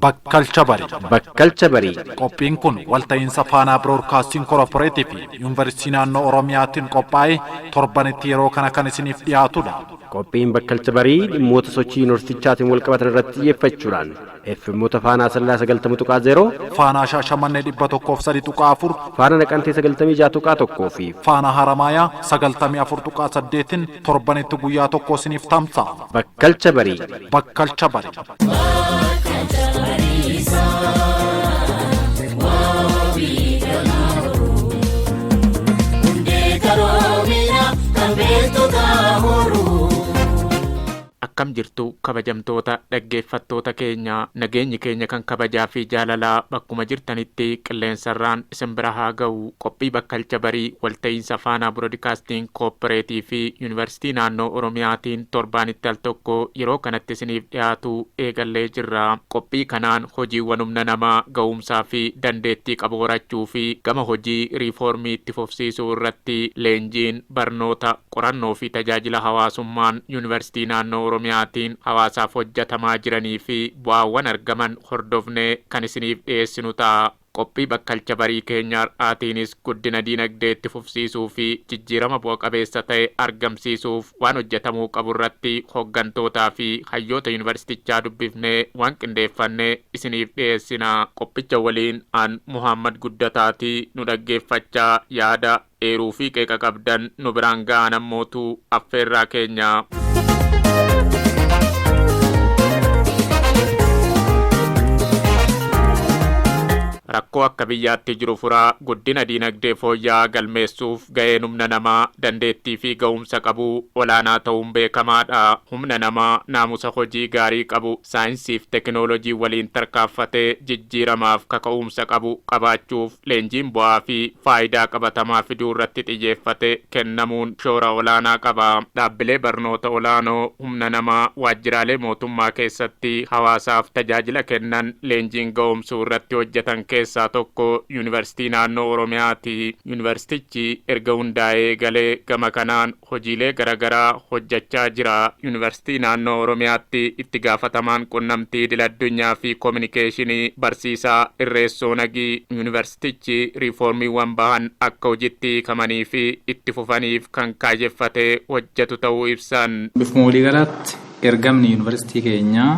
Bakkalcha Barii. Bakkalcha Barii. Qophiin kun walta'iinsa Faanaa Biroodkaastiin Korporeetii fi Yuunivarsiitii Naannoo Oromiyaatiin qophaa'ee torbanitti yeroo kana kan isiniif dhiyaatudha. Qophiin Bakkalcha Barii dhimmoota sochii yuunivarsiitichaatiin wal qabatan irratti xiyyeeffachuudhaan FMoota Faanaa Sallaa 90.0, Faanaa Shaashamannee 103.4, Faana Naqamtee 96.1 fi Faanaa Haramaayaa 94.8 torbanitti guyyaa tokko isiniif tamsa'a. Bakkalcha Barii. Bakkalcha Barii. Akkam jirtu kabajamtoota dhaggeeffattoota keenya, nageenyi keenya kan kabajaa fi jaalalaa bakkuma jirtanitti qilleensarraan isin bira haa ga'u. Qophii Bakkalcha Barii walta'iinsa Faanaa Biroodikaastiin Kooppareetii fi Yuunivarsiitii Naannoo Oromiyaatiin torbaanitti al tokko yeroo kanatti isiniif dhiyaatu eegallee jirra. Qophii kanaan hojiiwwan humna namaa ga'umsaa fi dandeettii qabu horachuu fi gama hojii riifoormii itti fufsiisuu irratti leenjiin barnoota qorannoo fi tajaajila hawaasummaan Yuunivarsiitii Naannoo Oromiyaatiin hawaasaaf hojjetamaa jiranii fi bu'aawwan argaman hordofnee kan isiniif dhiyeessinu ta'a. Qophii Bakkalcha Barii keenya har'aatiinis guddina diinagdee itti fufsiisuu fi jijjiirama bu'a qabeessa ta'e argamsiisuuf waan hojjetamuu qabu irratti hooggantootaa fi hayyoota yuunivarsiitichaa dubbifnee waan qindeeffanne isiniif dhiyeessina. Qophicha waliin an Muhammad Guddataatii nu dhaggeeffachaa yaada eeruu fi qeeqa qabdan nu biraan ga'an ammootu affeerraa keenya. Rakkoo akka biyyaatti jiru furaa guddina diinagdee fooyya'aa galmeessuuf ga'een humna namaa dandeettii fi ga'umsa qabu olaanaa ta'uun beekamaadha. Humna namaa naamusa hojii gaarii qabu saayinsii fi tekinooloojii waliin tarkaanfatee jijjiiramaaf kaka'umsa qabu qabaachuuf leenjiin bu'aa fi faayidaa qabatamaa fiduu irratti xiyyeeffate kennamuun shoora olaanaa qaba. Dhaabbilee barnoota olaanoo humna namaa waajjiraalee mootummaa keessatti hawaasaaf tajaajila kennan leenjiin ga'umsuu irratti hojjetan keessaa tokko Yuunivarsiitii Naannoo Oromiyaati. Yuunivarsiitichi erga hundaa'ee galee gama kanaan hojiilee garaagaraa hojjechaa jira. Yuunivarsiitii Naannoo Oromiyaatti itti gaafatamaan qunnamtii idil addunyaa fi koominikeeshinii barsiisaa Irreessoo Nagii yuunivarsiitichi riifoormiiwwan bahan akka hojiitti hiikamanii fi itti fufaniif kan kaayyeffatee hojjetu ta'uu ibsan. Bifuma waliigalaatti ergamni yuunivarsiitii keenyaa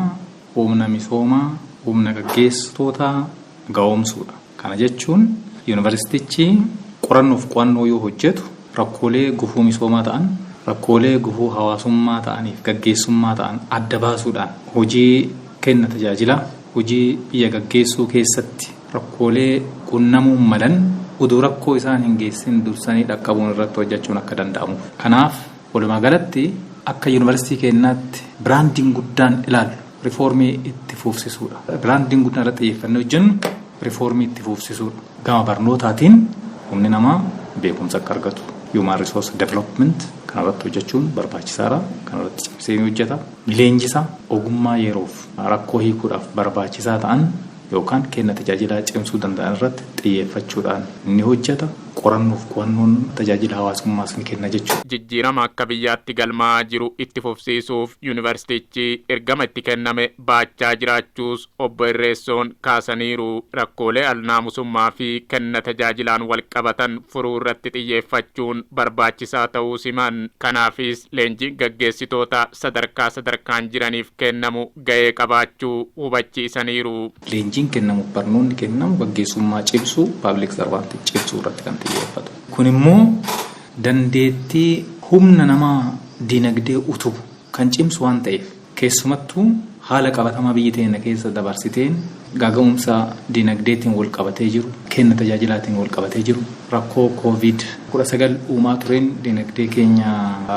humna misoomaa, humna gaggeessitootaa ga'oomsuudha. Kana jechuun yuunivarsiitichi qorannoof qo'annoo yoo hojjetu rakkoolee gufuu misoomaa ta'an, rakkoolee gufuu hawaasummaa ta'aniif gaggeessummaa ta'an adda baasuudhaan hojii kenna tajaajilaa, hojii biyya gaggeessuu keessatti rakkoolee qunnamuu malan utuu rakkoo isaan hin geessin dursanii dhaqqabuun irratti hojjechuun akka danda'amuuf. Kanaaf walumaa galatti akka yuunivarsiitii keenyaatti biraandiin guddaan ilaallu riifoormii itti fufsiisuudha. Biraandiin guddaan irratti xiyyeeffannee hojjennu riifoormii itti fufsiisuudha. Gama barnootaatiin humni namaa beekumsa akka argatu, human resource development kanarratti hojjechuun barbaachisaadha. Kanarratti cimsee ni hojjeta. Leenjisa ogummaa yeroof rakkoo hiikuudhaaf barbaachisaa ta'an yookaan kenna tajaajilaa cimsuu danda'an irratti xiyyeeffachuudhaan ni hojjeta. Qorannoof qo'annoon tajaajila hawaasummaas ni kenna jechuudha. Jijjiirama akka biyyaatti galmaa'aa jiru itti fufsiisuuf yuunivarsiitichi ergama itti kenname baachaa jiraachuus obbo Irreessoon kaasaniiru. Rakkoolee alnaamusummaa fi kenna tajaajilaan wal qabatan furuu irratti xiyyeeffachuun barbaachisaa ta'uu siman. Kanaafis leenjiin gaggeessitoota sadarkaa sadarkaan jiraniif kennamu ga'ee qabaachuu hubachiisaniiru. Leenjiin kennamu, barnoonni kennamu gaggeessummaa cimsuu, public servant cimsuu irratti kan xiyyeeffatu. Kun immoo dandeettii humna namaa dinagdee utubu kan cimsu waan ta'eef keessumattuu haala qabatamaa biyyi teenya keessa dabarsiteen gaaga'umsa dinagdeetiin wal qabatee jiru, kenna tajaajilaatiin wal qabatee jiru, rakkoo COVID-19 uumaa tureen dinagdee keenya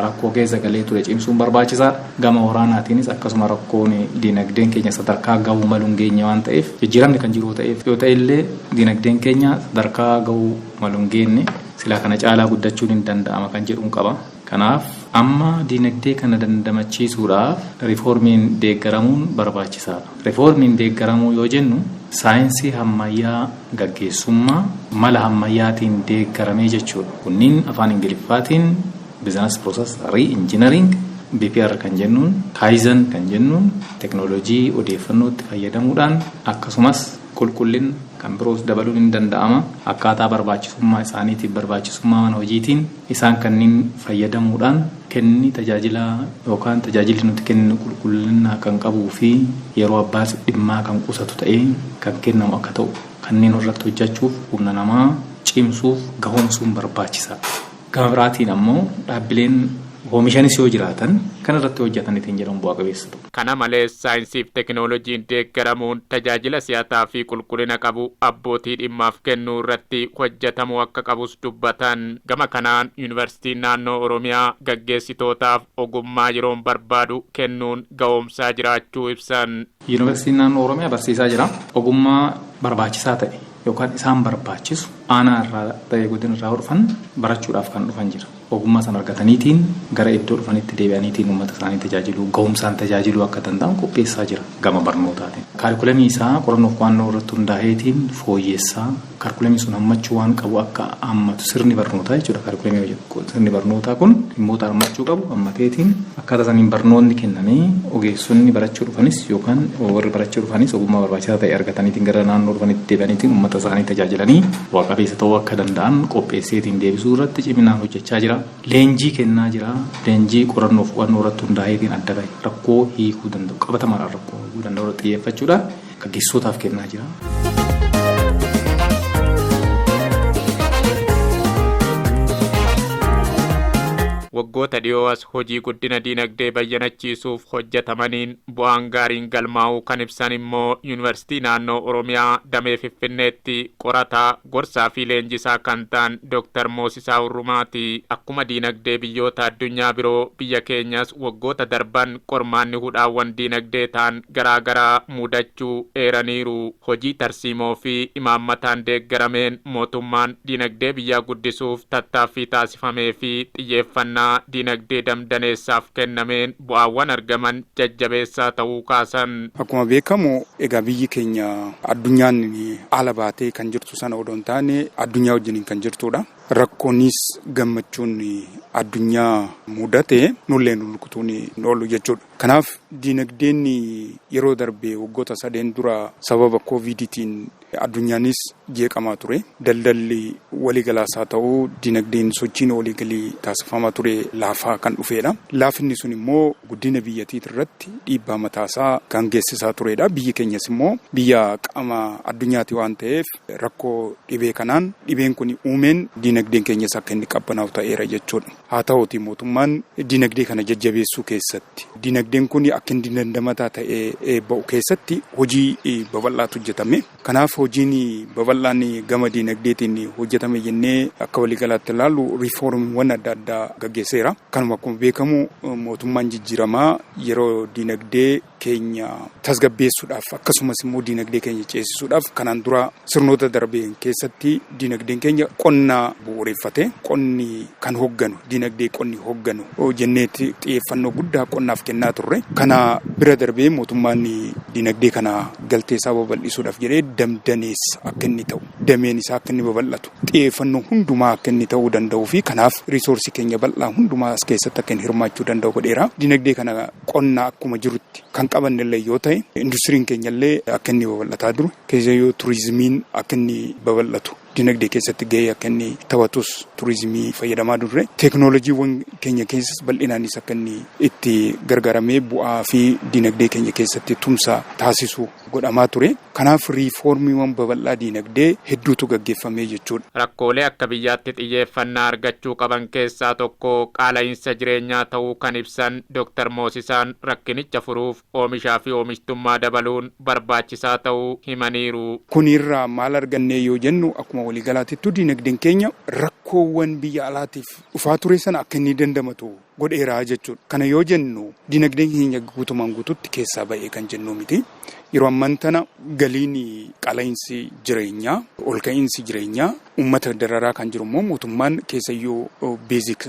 rakkoo keessa galee ture cimsuun barbaachisaadha. Gama waraanaatiinis akkasuma rakkoon dinagdeen keenya sadarkaa gahuu malu hin geenye waan ta'eef jijjiiramni kan jiru ta'eef yoo ta'e illee dinagdeen keenya sadarkaa gahuu malu hin geenye silaa kana caalaa guddachuun hin danda'ama kan jedhuun qaba. Kanaaf amma dinagdee kana dandamachiisuudhaaf riifoormiin deeggaramuun barbaachisaadha. Riifoormiin deeggaramuu yoo jennu saayinsii ammayyaa gaggeessummaa mala ammayyaatiin deeggaramee jechuudha. Kunniin afaan Ingiliffaatiin business process re-engineering, BPR kan jennuun, Kaizen kan jennuun, teknooloojii odeeffannootti fayyadamuudhaan akkasumas qulqullina kan biroos dabaluun hin danda'ama. Akkaataa barbaachisummaa isaaniitiif barbaachisummaa mana hojiitiin isaan kanneen fayyadamuudhaan kenni tajaajilaa yookaan tajaajilli nuti kennu qulqullina kan qabuu fi yeroo abbaas dhimmaa kan qusatu ta'ee kan kennamu akka ta'u kanneen irratti hojjechuuf humna namaa cimsuuf gahoomsuun barbaachisaadha. Gama biraatiin ammoo dhaabbileen oomishanis yoo jiraatan kan irratti hojjetaniitiin jedhamu bu'aa qabeessa ta'u. Kana malees saayinsiif teekinooloojiin deeggaramuun tajaajila si'ataa fi qulqullina qabu abbootii dhimmaaf kennuu irratti hojjetamuu akka qabus dubbatan. Gama kanaan Yuunivarsiitiin Naannoo Oromiyaa gaggeessitootaaf ogummaa yeroon barbaadu kennuun ga'oomsaa jiraachuu ibsan. Yuunivarsiitiin Naannoo Oromiyaa barsiisaa jira. Ogummaa barbaachisaa ta'e yookaan isaan barbaachisu aanaa irraa ta'ee godina irraa dhufan barachuudhaaf kan dhufan jira. Ogummaa sana argataniitiin gara iddoo dhufanitti deebi'aniitiin uummata isaanii tajaajiluu, ga'umsaan tajaajiluu akka danda'an qopheessaa jira gama barnootaatiin. Kaarikulamii isaa qorannoof qo'annoo irratti hundaa'eetiin fooyyessaa. Kaarikulamii sun hammachuu waan qabu akka hammatu sirni barnootaa jechuudha. Kaarikulamii sirni barnootaa kun dhimmoota hammachuu qabu hammateetiin akkaataa saniin barnoonni kennamee ogeessonni barachuu dhufanis yookaan warri barachuu dhufanis ogummaa barbaachisaa ta'e argataniitiin gara naannoo dhufanitti deebi'aniitiin uummata isaanii tajaajilanii bu'a qabeessa ta'uu akka danda'an qopheesseetiin deebisuu irratti ciminaan hojjechaa jira. Leenjii kennaa jira. Leenjii qorannoof qo'annoo irratti hundaa'eetiin adda bahe rakkoo hiikuu danda'u qabatamaadhaan rakkoo hiikuu danda'u irratti xiyyeeffachuudhaan gaggeessootaaf kennaa jira. Waggoota dhiyoo as hojii guddina diinagdee bayyanachiisuuf hojjetamaniin bu'aan gaariin galmaa'uu kan ibsan immoo Yuunivarsiitii Naannoo Oromiyaa damee Finfinneetti qorataa, gorsaa fi leenjisaa kan ta'an Dr. Moosisaa Hurrumaati. Akkuma diinagdee biyyoota addunyaa biroo biyya keenyas waggoota darban qormaanni hudhaawwan diinagdee ta'an garaagaraa mudachuu eeraniiru. Hojii tarsiimoo fi imaammataan deeggarameen mootummaan diinagdee biyyaa guddisuuf tattaaffii taasifamee fi xiyyeeffannaa diinagdee damdaneessaaf kennameen bu'aawwan argaman jajjabeessaa ta'uu kaasan. Akkuma beekamu egaa biyyi keenya addunyaan ala baatee kan jirtu sana odoo hin taane addunyaa wajjiniin kan jirtudha. Rakkoonis gammachuun addunyaa mudate nullee nu rukutuun hin oolu jechuudha. Kanaaf diinagdeen yeroo darbe waggoota 3 dura sababa koovidiitiin addunyaanis jeeqamaa ture. Daldalli waliigalaasaa ta'uu diinagdeen sochiin waliigalii taasifamaa ture laafaa kan dhufedha. Laafinni sun immoo guddina biyyattii irratti dhiibbaa mataasaa kan geessisaa turedha. Biyyi keenyas immoo biyya qaama addunyaati waan ta'eef rakkoo dhibee kanaan dhibeen kun uumeen diinagdeen keenyas akka inni qabbanaa'u ta'eera jechuudha. Haa ta'uuti mootummaan diinagdee kana jajjabeessuu keessatti diinagdeen kun akka inni dandamataa ta'ee ba'u keessatti hojii babal'aatu hojjetame. Kanaaf hojiin babal'aan gama diinagdeetiin hojjetame jennee akka waliigalaatti ilaallu riifoormiiwwan adda addaa gaggeesseera. Kanuma akkuma beekamu mootummaan jijjiiramaa yeroo diinagdee keenya tasgabbeessuudhaaf akkasumas immoo diinagdee keenya ceesisuudhaaf kanaan dura sirnoota darbeen keessatti diinagdeen keenya qonna bu'uureffate qonni kan hoogganu diinagdee qonni hoogganu jenneetti xiyyeeffannoo guddaa qonnaaf kennaa turre. Kana bira darbee mootummaan diinagdee kana galtee isaa babal'isuudhaaf jedhee damdaneessa akka inni ta'u dameen isaa akka inni babal'atu xiyyeeffannoo hundumaa akka inni ta'uu danda'uu fi kanaaf riisoorsii keenya bal'aa hundumaa as keessatti akka inni hirmaachuu danda'u godheera. Diinagdee kana qonna akkuma jirutti kan qabannellee yoo ta'e industiriin keenyallee akka inni babal'ataa jiru keessayyuu turizimiin akka inni babal'atu diinagdee keessatti gahee akka inni taphatus turizimii fayyadamaa turre teeknooloojiiwwan keenya keessas bal'inaanis akka inni itti gargaaramee bu'aa fi diinagdee keenya keessatti tumsa taasisu godhamaa ture. Kanaaf riifoormiiwwan babal'aa diinagdee hedduutu gaggeeffamee jechuudha. Rakkoolee akka biyyaatti xiyyeeffannaa argachuu qaban keessaa tokko qaala'iinsa jireenyaa ta'uu kan ibsan Dr. Moosisaan rakkinicha furuuf oomishaa fi oomishtummaa dabaluun barbaachisaa ta'uu himaniiru. Kunirraa maal arganne yoo jennu akkuma waliigalaatittuu diinagdeen keenya rakkoowwan biyya alaatiif dhufaa ture sana akka inni dandamatu godheeraa jechuudha. Kana yoo jennu diinagdeen keenya guutumaan guututti keessaa ba'ee kan jennu miti. Yeroo ammaan tana galiin qaala'iinsi jireenyaa, olka'iinsi jireenyaa uummata dararaa kan jiru immoo mootummaan keessayyuu beezik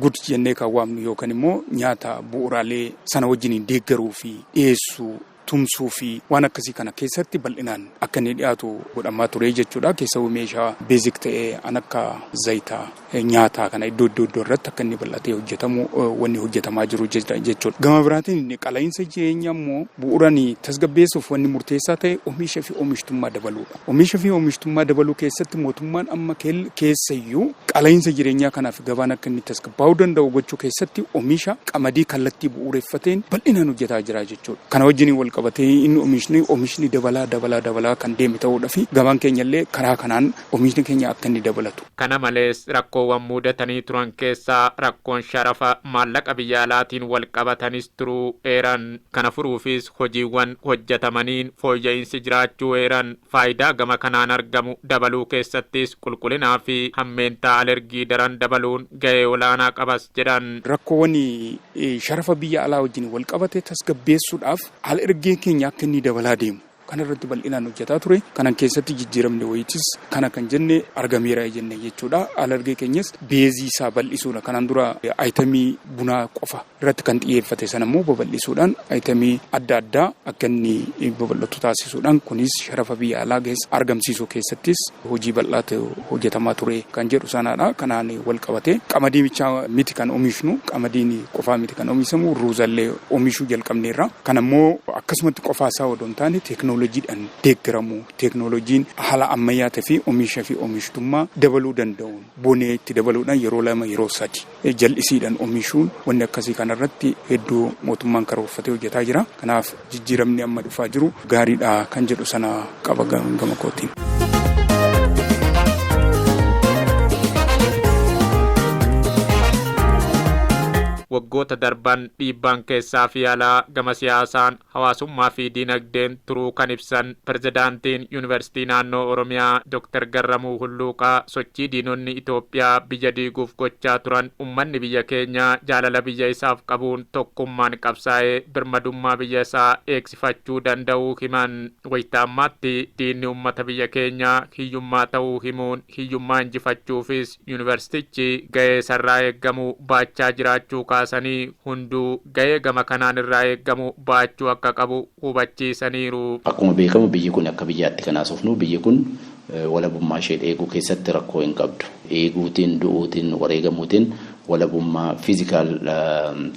gud jennee kan waamnu yookaan immoo nyaata bu'uuraalee sana wajjin deeggaruu fi dhiyeessuu Tumsuu fi waan akkasii kana keessatti bal'inaan akka inni dhiyaatu godhamaa ture jechuudha. Keessawuu meeshaa basic ta'ee an akka zayitaa, nyaataa kana iddoo iddoo iddoo irratti akka inni bal'atee hojjetamu wanni hojjetamaa jiru jechuudha. Gama biraatiin, qala'iinsa jireenyaa immoo bu'uuraan tasgabbeessuuf wanni murteessaa ta'e oomisha fi oomishtummaa dabaluudha. Oomisha fi oomishtummaa dabaluu keessatti mootummaan amma keessayyuu qala'iinsa jireenyaa kanaaf gabaan akka inni tasgabbaa'uu danda'u gochuu keessatti oomisha qamadii kallattii bu'uureffateen bal'inaan hojjetaa jira jechuudha. Kana wajjin wal qabatee inni oomishni dabalaa dabalaa dabalaa kan deeme ta'uudha fi gabaan keenya illee karaa kanaan oomishni keenya akka inni dabalatu. Kana malees, rakkoowwan mudatanii turan keessaa rakkoon sharafa maallaqa biyya alaatiin wal qabatanis turuu eeran. Kana furuufis hojiiwwan hojjetamaniin fooyya'insi jiraachuu eeran. Faayidaa gama kanaan argamu dabaluu keessattis qulqullinaa fi hammeentaa alergii daran dabaluun ga'ee olaanaa qabas jedhan. Rakkoowwan sharafa biyya alaa wajjin wal qabate tasgabbeessuudhaaf al ergee keenya akka inni dabalaa deemu kana irratti bal'inaan hojjetaa ture. Kanan keessatti jijjiiramni wayiitis kana kan jenne argameera jenne jechuudha. Al ergee keenyas base isaa bal'isuudha. Kanaan dura item bunaa qofa irratti kan xiyyeeffate sana immoo babal'isuudhaan item adda addaa akka inni babal'atu taasisuudhaan, kunis sharafa biyya alaa keessa argamsiisuu keessattis hojii bal'aatu hojjetamaa ture kan jedhu sanaadha. Kanaan wal qabate qamadii bichaa miti kan oomishnu, qamadiin qofaa miti kan oomishamu, ruuzallee oomishuu jalqabneerra. Kan ammoo akkasumatti qofaa isaa odoo hin taane teeknooloojiidhaan deeggaramu, teeknooloojiin haala ammayyaa ta'e fi oomisha fi oomishtummaa dabaluu danda'uun bonee itti dabaluudhaan yeroo lama, yeroo sadi jal'isiidhaan oomishuun, wanni akkasii kanarratti hedduu mootummaan karoorfatee hojjetaa jira. Kanaaf jijjiiramni amma dhufaa jiru gaariidha kan jedhu sana qaba gama kootiin. Waggoota darban dhiibbaan keessaa fi alaa gama siyaasaan, hawaasummaa fi diinagdeen turuu kan ibsan pirezidaantiin Yuunivarsiitii Naannoo Oromiyaa Dr. Garramuu Hulluuqaa, sochii diinonni Itoophiyaa biyya diiguuf gochaa turan ummanni biyya keenyaa jaalala biyya isaaf qabuun tokkummaan qabsaa'ee birmadummaa biyya isaa eegsifachuu danda'uu himan. Wayita ammaatti diinni ummata biyya keenyaa hiyyummaa ta'uu himuun, hiyyummaa injifachuufis yuunivarsiitichi ga'ee isarraa eeggamu baachaa jiraachuu kaasanii, hunduu ga'ee gama kanaan irraa eeggamu baachuu akka qabu hubachiisaniiru. Akkuma beekamu, biyyi kun akka biyyaatti kan haasofnu, biyyi kun walabummaa ishee eeguu keessatti rakkoo hin qabdu. Eeguutiin, du'uutiin, wareegamuutiin walabummaa physical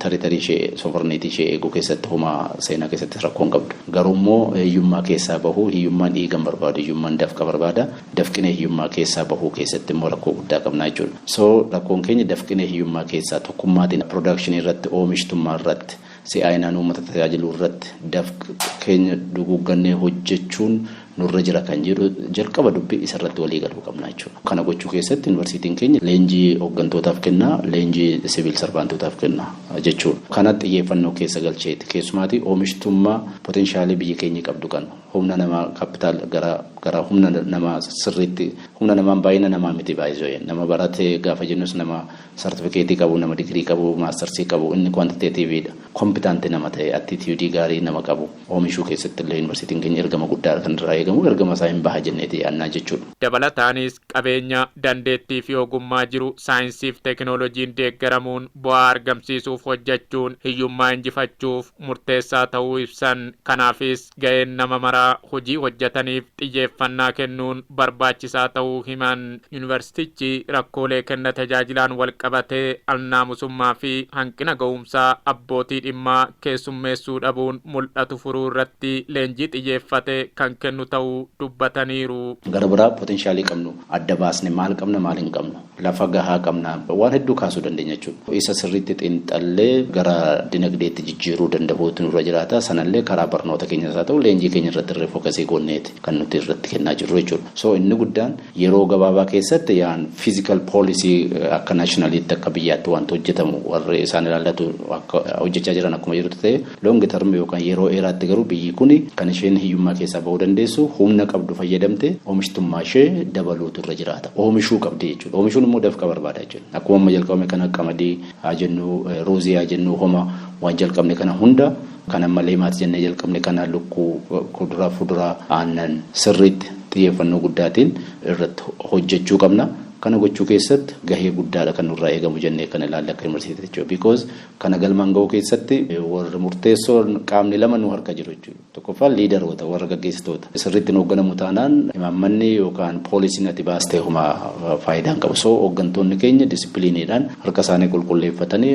territory ishee, sovereignty ishee eeguu keessatti homaa seenaa keessatti rakkoo hin qabdu. Garuu immoo hiyyummaa keessaa bahuu, hiyyummaan dhiigan barbaadu, hiyyummaan dafqa barbaada. Dafqinee hiyyummaa keessaa bahuu keessatti immoo rakkoo guddaa qabna jechuudha. So rakkoon keenya dafqinee hiyyummaa keessaa tokkummaatiin production irratti, oomishtummaa irratti, si'aayinaan uummata tajaajiluu irratti dafqa keenya duguggannee hojjechuun nurra jira kan jedhu jalqaba dubbii isarratti walii galuu qabna jechuudha. Kana gochuu keessatti yuunivarsiitiin keenya leenjii hooggantootaaf kenna, leenjii siviil sarvaantootaaf kenna jechuudha. Kana xiyyeeffannoo keessa galcheeti. Keessumaatii oomishtummaa potential biyyi keenya qabdu kan humna namaa, capital gara humna namaa sirriitti, humna namaan baay'ina namaa miti baay'isoo, nama barate gaafa jennus nama sartifikeetii qabu, nama digirii qabu, maastarsii qabu, inni quantitativeiidha. Competent nama ta'e, attitude gaarii nama qabu oomishuu keessatti illee yuunivarsiitiin keenya ergama guddaa kan irraa eegamu ergama isaa hin baha jenneeti yaadnaa jechuudha. Dabalataanis, qabeenya, dandeettii fi ogummaa jiru saayinsii fi teekinooloojiin deeggaramuun bu'aa argamsiisuuf hojjechuun hiyyummaa injifachuuf murteessaa ta'uu ibsan. Kanaafis ga'een nama maraa hojii hojjetaniif xiyyeeffannaa kennuun barbaachisaa ta'uu himan. Yuunivarsiitichi rakkoolee kenna tajaajilaan wal qabatee alnaamusummaa fi hanqina ga'umsaa abbootii dhimmaa keessummeessuu dhabuun mul'atu furuu irratti leenjii xiyyeeffate kan kennu ta'uu dubbataniiru. Gara biraa potential qabnu adda baasne, maal qabna, maal hin qabnu, lafa gahaa qabna, waan hedduu kaasuu dandeenya jechuudha. Isa sirriitti xiinxallee gara dinagdeetti jijjiiruu danda'uutu nurra jiraata. Sanallee karaa barnoota keenyas haa ta'u leenjii keenya irratti irree focus goonneeti kan nuti irratti kennaa jirru jechuudha. So inni guddaan yeroo gabaabaa keessatti yaan fiscal policy akka nationaliitti, akka biyyaatti wanti hojjetamu warri isaan ilaallatu akka hojjechaa jiran akkuma jirutti ta'e, long term yookaan yeroo dheeraatti garuu biyyi kun kan isheen hiyyummaa keessaa bahuu dandeessu humna qabdu fayyadamte oomishtummaa ishee dabaluutu irra jiraata. Oomishuu qabdi jechuudha. Oomishuun immoo dafqa barbaada jechuudha. Akkuma amma jalqabame kana qamadii haa jennu, ruuzii haa jennu, homa waan jalqabne kana hunda kan amma leemaati jennee jalqabne kana, lukkuu, kuduraa, fuduraa, aannan sirriitti xiyyeeffannoo guddaatiin irratti hojjechuu qabna. Kana gochuu keessatti gahee guddaadha kan nurraa eegamu jennee kan ilaalle akka yuunivarsiitii jechuudha. Because kana galmaan gahuu keessatti warri murteessoo qaamni lama nu harka jiru jechuudha. Tokkoffaan leaderoota, warra gaggeessitoota. Sirriitti nu hoogganamu taanaan imaammanni yookaan policyn ati baastee homaa faayidaa hin qabu. So hooggantoonni keenya disciplineiidhaan harka isaanii qulqulleeffatanii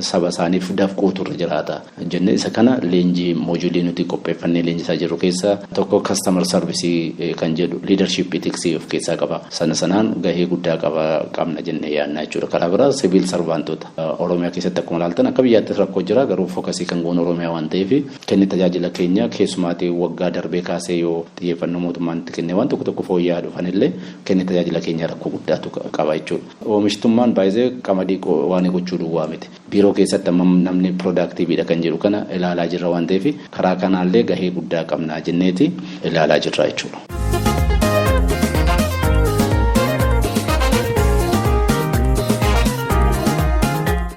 saba isaaniif dafquutu irra jiraata jennee isa kana leenjii module nuti qopheeffannee leenjisaa jirru keessaa tokko customer service kan jedhu leadership ethics of keessaa qaba. Sana sanaan gahee guddaa qaba qabna jennee yaadna jechuudha. Karaa biraa siviil servantota Oromiyaa keessatti akkuma ilaaltan, akka biyyaattis rakkoo jira, garuu focus kan goonu Oromiyaa waan ta'eef, kenni tajaajila keenya keessumaatii waggaa darbee kaasee yoo xiyyeeffannoo mootummaan itti kenne waan tokko tokko fooyya'aa dhufanillee, kenni tajaajila keenya rakkoo guddaatu qaba jechuudha. Oomishtummaan baay'ee qamadii waan gochuu duwwaa miti. Biiroo keessatti amma namni productiveiidha kan jedhu kana ilaalaa jirra waan ta'eef, karaa kanaallee gahee guddaa qabna jenneeti ilaalaa jirra jechuudha.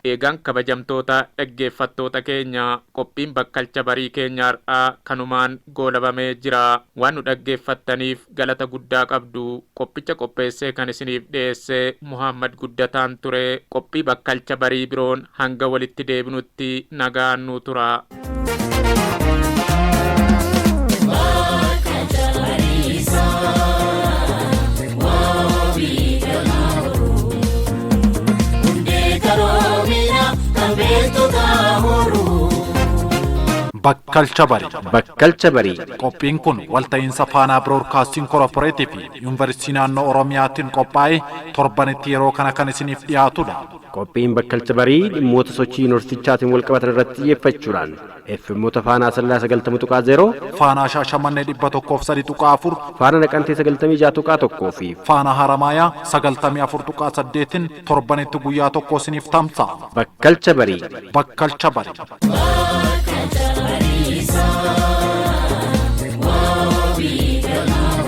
Eegaan kabajamtoota dhaggeeffattoota keenya, qophiin Bakkalcha Barii keenya har'aa kanumaan goolabamee jira. Waan nu dhaggeeffattaniif galata guddaa qabdu. Qophicha qopheessee kan isiniif dhiyeesse Muhammad Guddataan ture. Qophii Bakkalcha Barii biroon hanga walitti deebinutti nagaan nu tura. Kan beektota horuu. Bakkalcha Barii. Bakkalcha Barii. Qophiin kun walta'iinsa Faanaa Biroodkaastiin Korporeetii fi Yuunivarsiitii Naannoo Oromiyaatiin qophaa'ee torbanitti yeroo kana kan isiniif dhiyaatudha. Qophiin Bakkalcha Barii dhimmoota sochii yuunivarsiitichaatiin wal qabatan irratti xiyyeeffachuudhaan FMoota Faanaa Sallaa 90.0, Faanaa Shaashamannee 103.4, Faana Naqamtee 96.1 fi Faanaa Haramaayaa 94.8n torbanitti guyyaa tokko isiniif tamsa'a. Bakkalcha Barii. Bakkalcha Barii. Bakkalcha Bariisaa wabii galaa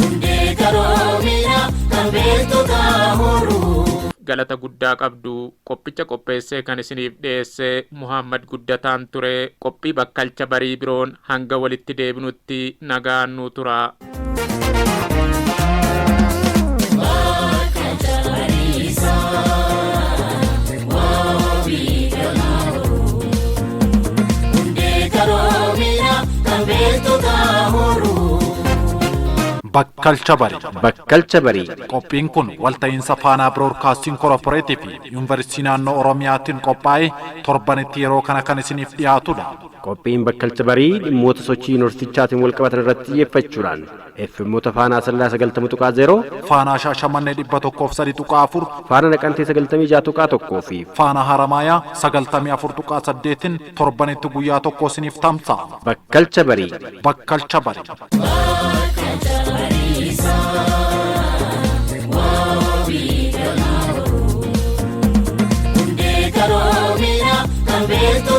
hundee qaroomina kan beektota horuu. Galata guddaa qabdu. Qophicha qopheessee kan isiniif dhiyeesse Muhammad Guddataan ture. Qophii Bakkalcha Barii biroon hanga walitti deebinutti nagaan nu tura. Bakkalcha Bariisaa wabii galaa hundee qaroomina kan beektota horuu. Bakkalcha Barii. Bakkalcha Barii. Qophiin kun walta'iinsa Faanaa Biroodkaastiin Korporeetii fi Yuunivarsiitii Naannoo Oromiyaatiin qophaa'ee torbanitti yeroo kana kan isiniif dhiyaatudha. Qophiin Bakkalcha Barii dhimmoota sochii yuunivarsiitichaatiin wal qabatan irratti xiyyeeffachuudhaan FMoota Faanaa Sallaa 90.0, Faanaa Shaashamannee 103.4, Faana Naqamtee 96.1 fi Faanaa Haramaayaa 94.8n torbanitti guyyaa tokko isiniif tamsa'a. Bakkalcha Barii. Bakkalcha Barii. Bakkalcha Bariisaa wabii galaa hundee qaroomina kan beektota.